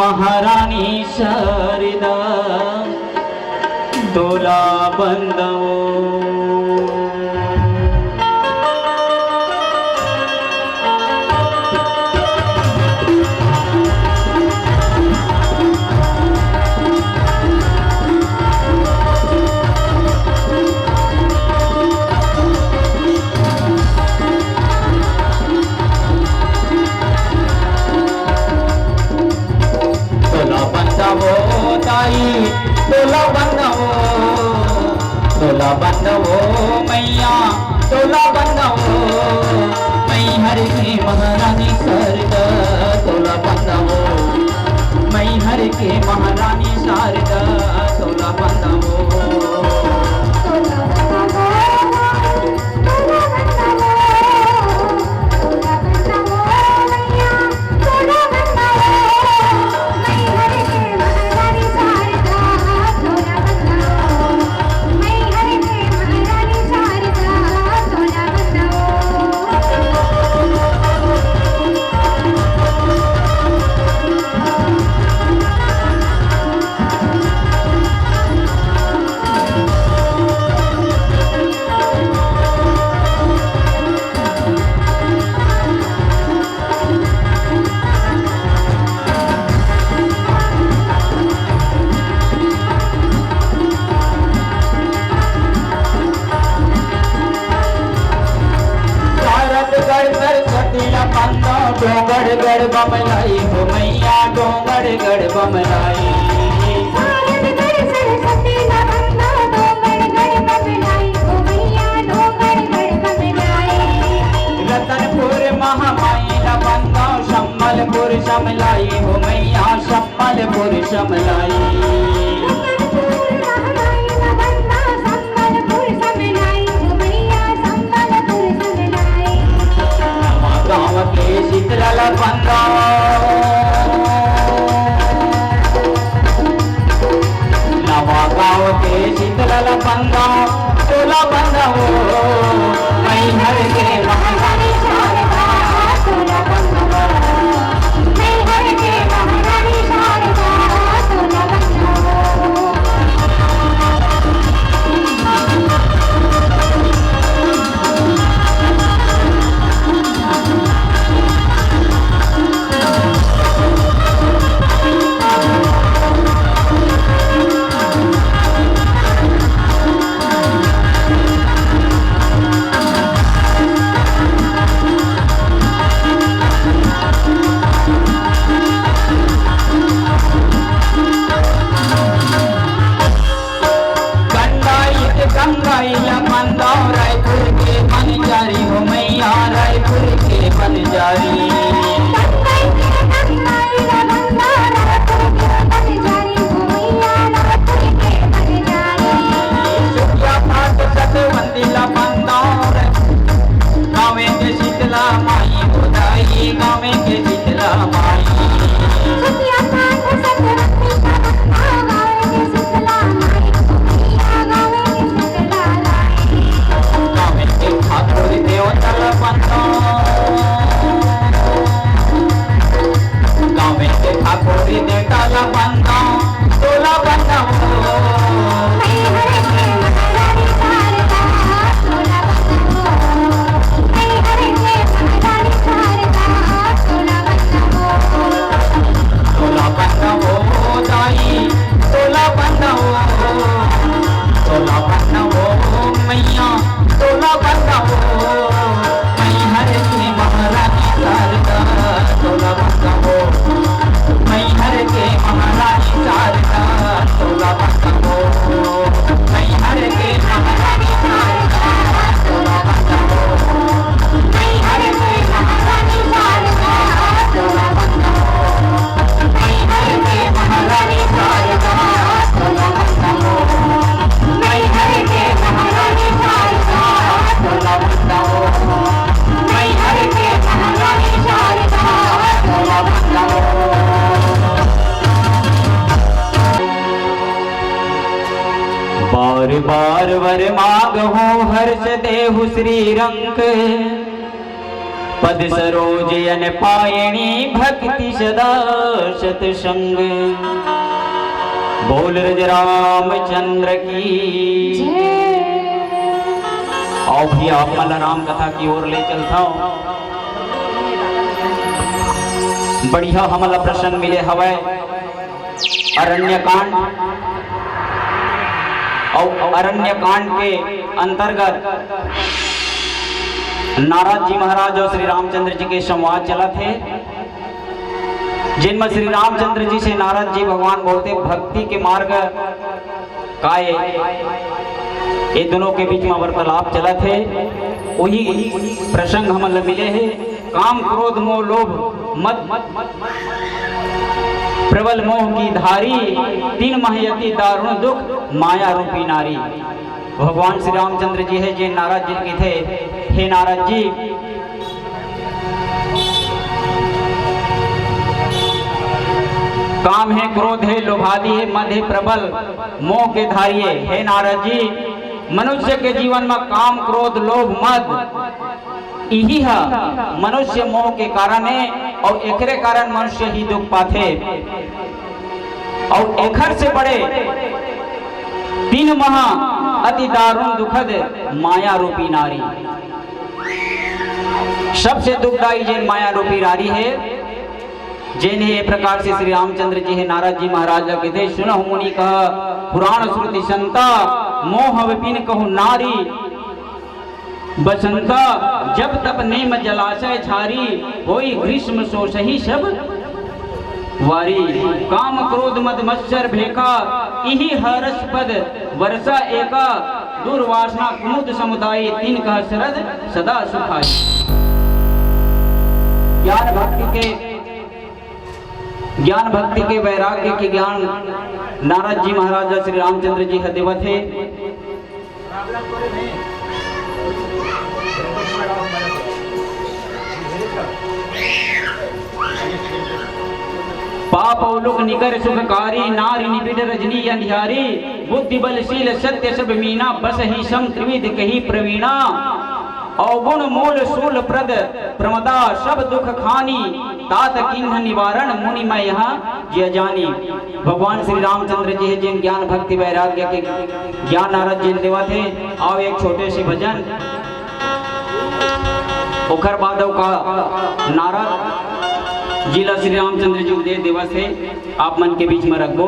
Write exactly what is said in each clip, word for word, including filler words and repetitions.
महारानी शारदा तोला बंदवो। तोला बंदवो दाई, तोला बंदवो, तोला बंदवो मैया, तोला बंदवो। मैहर के महारानी शारदा तोला बंदवो, मैहर के महारानी शारदा तोला बंदवो। शारदगढ़ सरस्वती ला बंदो, डोंगरगढ़ बमलाई हो मैया, डोंगरगढ़ बमलाई। शारदगढ़ सरस्वती ला बंदो, डोंगरगढ़ बमलाई हो मैया, डोंगरगढ़ बमलाई। रतनपुर महामाई ला बंदो, संबलपुर समलाई हो मैया, संबलपुर समलाई। नवा गाँव के शीतला ला बंदो, नवा गाँव के शीतला ला बंदो, तोला बंदवो, मैहर के महारानी शारदा, तोला बंदवो, मैहर के महारानी शारदा, तोला बंदवो। गंगाई के गंगाई ला बंदो, रायपुर के बनजारी हो मैया, रायपुर के बनजारी। गंगाई के गंगाई ला बंदो, रायपुर के बनजारी हो मैया, रायपुर के बनजारी। सुखिया पाट सतवंदी ला बंदो, गाँवे के शीतला माई हो दाई, गाँवे के शीतला माई। सुखिया पाट सतवंदी ला बंदो, गाँवे के शीतला माई हो मैया, गाँवे के शीतला माई। गाँवे के ठाकुर देवता ला बंदो, गाँवे के ठाकुर देवता ला बंदो, तोला बंदवो। तोला बंदवो दाई, तोला बंदवो, तोला बंदवो मैया, तोला बंदवो। मैहर के महारानी शारदा तोला बंदवो, मैहर के महारानी शारदा तोला बंदवो, मैहर के महारानी शारदा तोला बंदवो, मैहर के महारानी शारदा तोला बंदवो। बार बार वर मांगहु हर्ष देहु श्रीरंग, पद सरोज अन पायणी भक्ति सदा सतसंग। बोल रज रामचंद्र की। जय। आओ भैया, आप मन ला राम कथा की ओर ले चलथव। बढ़िया हमन ला प्रसंग मिले हवय। अरण्यकांड। अउ अरण्यकांड के अंतर्गत नारद जी महाराज अउ श्री रामचंद्र जी के संवाद चलत हे, जेन म श्री रामचंद्र जी से नारद जी भगवान बोलथे, भक्ति के मार्ग का ए, ए दोनों के बीच म वार्तालाप चलत हे। वही प्रसंग हमन ल मिले हे। काम क्रोध मोह लोभ मद प्रबल मोह की धारी, तीन मह अति दारुण दुख माया रूपी नारी। भगवान श्री रामचंद्र जी हे, जे नारद जी ल कहिथे, हे नारद जी, काम हे, क्रोध हे, लोभादि हे, मद हे, प्रबल मोह के धारी हे। हे नारद जी, मनुष्य के जीवन म काम, क्रोध, लोभ, मद, इही ह मनुष्य मोह के कारण हे, अउ एकरे कारण मनुष्य ही दुख पाथे। अउ एखर से बड़े तीन महा अति दारुण दुखद माया रूपी नारी। सबसे दुखदाई जेन माया रूपी नारी हे, जेन हे ए प्रकार से श्री रामचंद्र जी हे नारद जी महाराज ल कहिथे, सुनहु मुनि कह पुराण श्रुति संता, मोह बिन कहु नारी बसंता, जब तप नेम जलाशय झारी, होई ग्रीष्म सो सही सब वारी। काम क्रोध मद मत्सर भेका, इही हरस पद वर्षा एका, दुर्वासना कुमुद समुदाय, तीन कह शरद सदा सुखाई। ज्ञान भक्ति के, ज्ञान भक्ति के वैराग्य के ज्ञान नारद जी महाराज ल श्री रामचंद्र जी ह देवत हे। पाप अवलुक निकर सुखकारी, नारी निबिड़ रजनी अंधियारी। बुद्धि बल शील सत्य सब मीना, बस ही सम त्रिविध कही प्रवीणा। अवगुण मूल शूल प्रद प्रमदा, सब दुख खानी, तात किन्ह निवारण मुनि मैं यहाँ जिय जानी। भगवान श्री रामचंद्र जी हे, जेन ज्ञान भक्ति वैराग्य के ज्ञान नारद जी ल देवत हे। आओ एक छोटे से भजन, ओखर बाद अउ का नारद जी ल श्री रामचंद्र जी उपदेश देवत हे, आप मन के बीच म रखबो।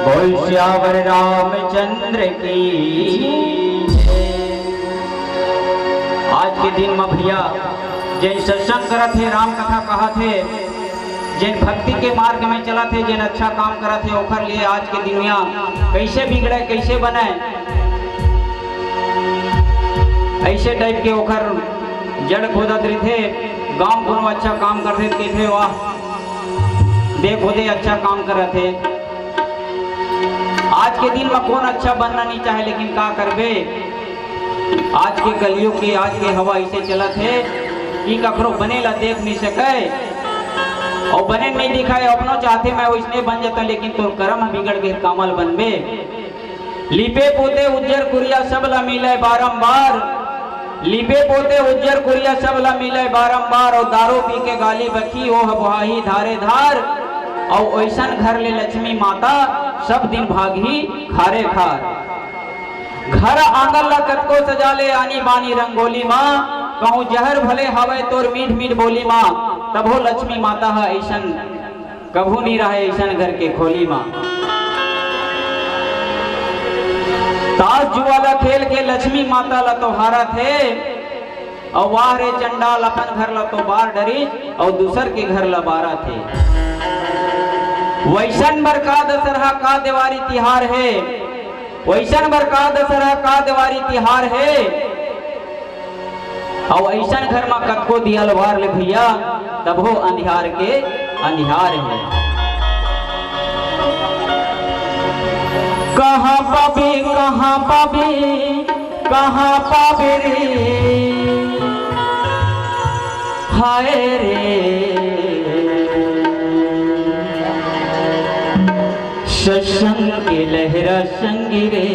बोल सियावर रामचंद्र की। आज के दिन म भैया, जेन सत्संग करत हे, राम कथा कहत हे, जेन भक्ति के मार्ग में चलत हे, जेन अच्छा काम करत हे, ओखर लिए आज के दुनिया कैसे बिगड़े, कैसे बने, ऐसे टाइप के ओखर जड़ खोदत रहिथे। गांव कोनो अच्छा काम करथे त कहिथे, "वाह, देख ओदे अच्छा काम करत हे।" आज के दिन म कोन अच्छा बनना नहीं चाहे, लेकिन का करबे, आज के कलयुग के, आज के हवा ऐसे चलत हे कि कखरो बने ला देख नहीं सके, अउ बने नहीं दिखाए, अपनो चाहथे मैं वैसने बन जाता, लेकिन तोर करम ह बिगड़ गे, कामा ल बनबे। लिपे पोते उज्जर कुरिया सब ला मिले बारंबार, लिपे पोते उज्जर कुरिया सब ला मिले बारंबार, अउ दारू पी के गाली बकही ओह बोहाही धारे धार, अउ ओइसन घर ले लक्ष्मी माता सब दिन भागही खारे खार। घर आंगन ला कतको सजा ले आनी बानी रंगोली मा, कहूँ जहर भले हवय तोर मीठ मीठ बोली मा, तभो लक्ष्मी माता ह अइसन कभू नी रहय अइसन घर के खोली मा। तास जुआ ला खेल के लक्ष्मी माता ला तो हारत हे, अउ वाह रे चंडाल, अपन घर ला तो बार डरिस, अउ दूसर के घर ला बारत हे। वइसन बर का दशहरा का देवारी तिहार हे, वइसन बर का दशहरा का देवारी तिहार हे, अउ अइसन घर म कतको दिया ल बार ले भैया, तभो अंधियार के अंधियार हे। कहाँ पाबे, कहाँ पाबे, कहाँ पाबे रे, हाय रे। सत्संग के लहरा संग रे।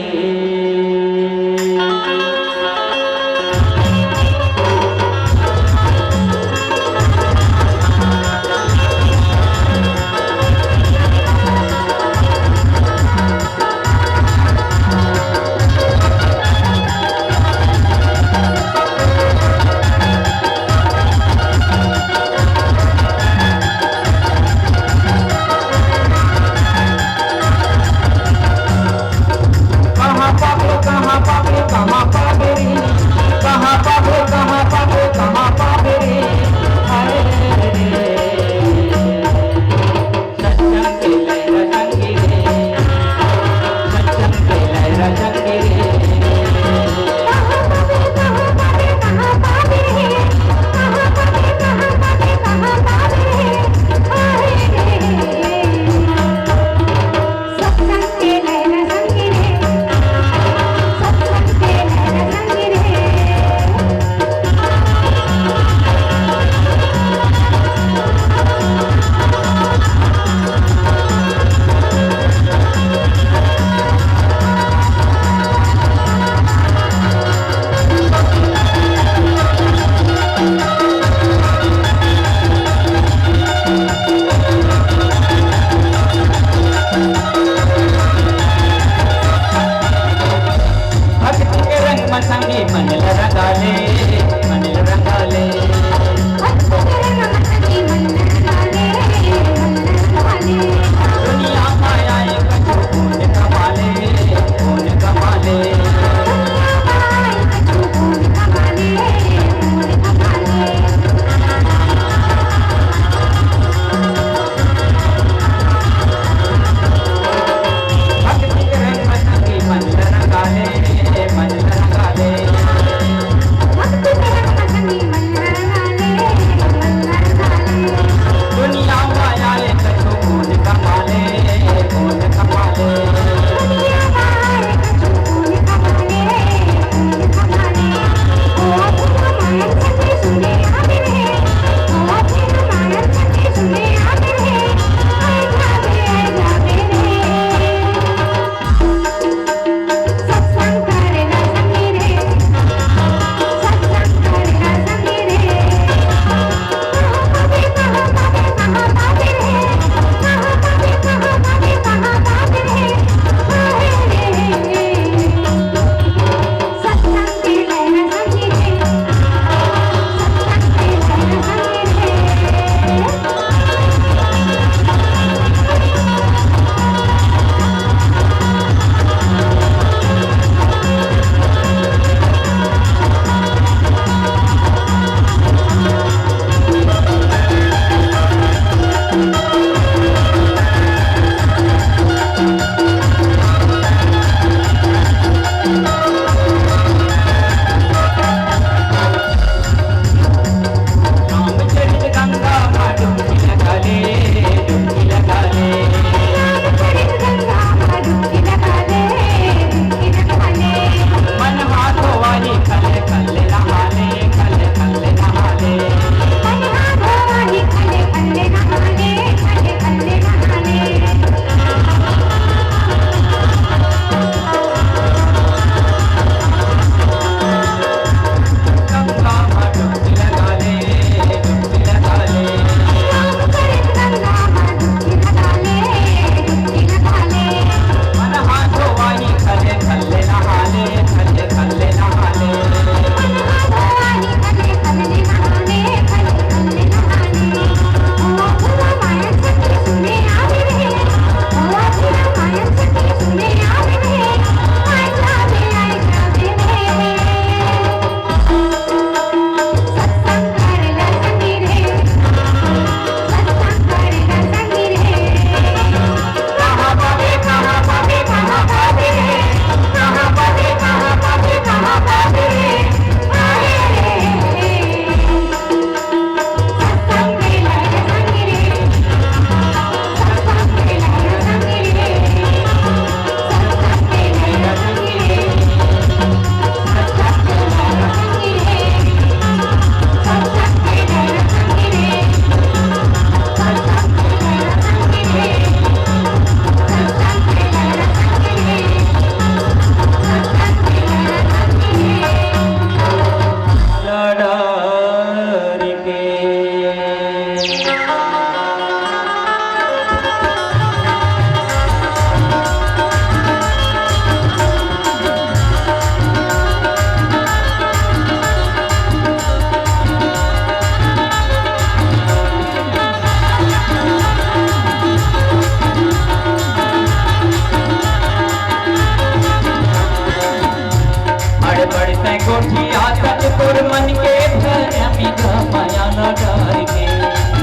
अड़बड़ तैं गोठिया तक तोर मन के भरम गा मया ला डार के।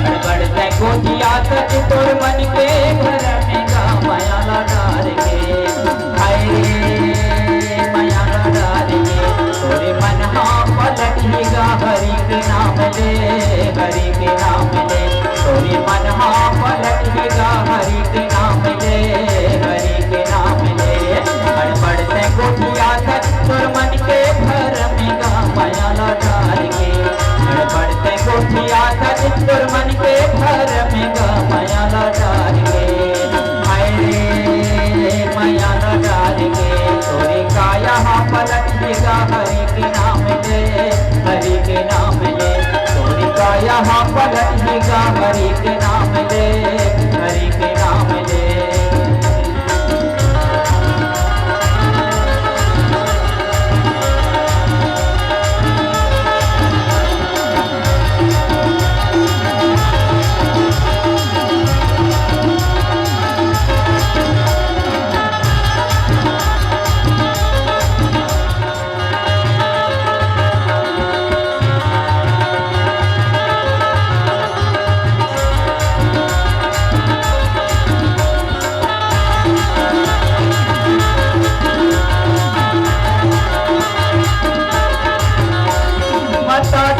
अड़बड़ तैं गोठिया तक तोर मन के भरम गा मया ला डार के। हाय रे मया ला डार के। तोरे मन हा पलट ही गा हरि के नाम ले, हरि के नाम ले। तोरे मन हा पलट ही गा हरि के नाम ले, हरि के नाम ले। अड़बड़ तैं गोठिया तक तोर मन के भरम गा मया ला डार के। अड़बड़ तैं गोठिया तक तोर मन के भरम गा मया ला डार के। हाय रे मया ला डार के। तोरे काया हा पलट ही गा हरि के नाम ले, हरि के नाम ले। तोरे काया हा पलट ही गा हरि के नाम ले, हरि के नाम ले। पाठ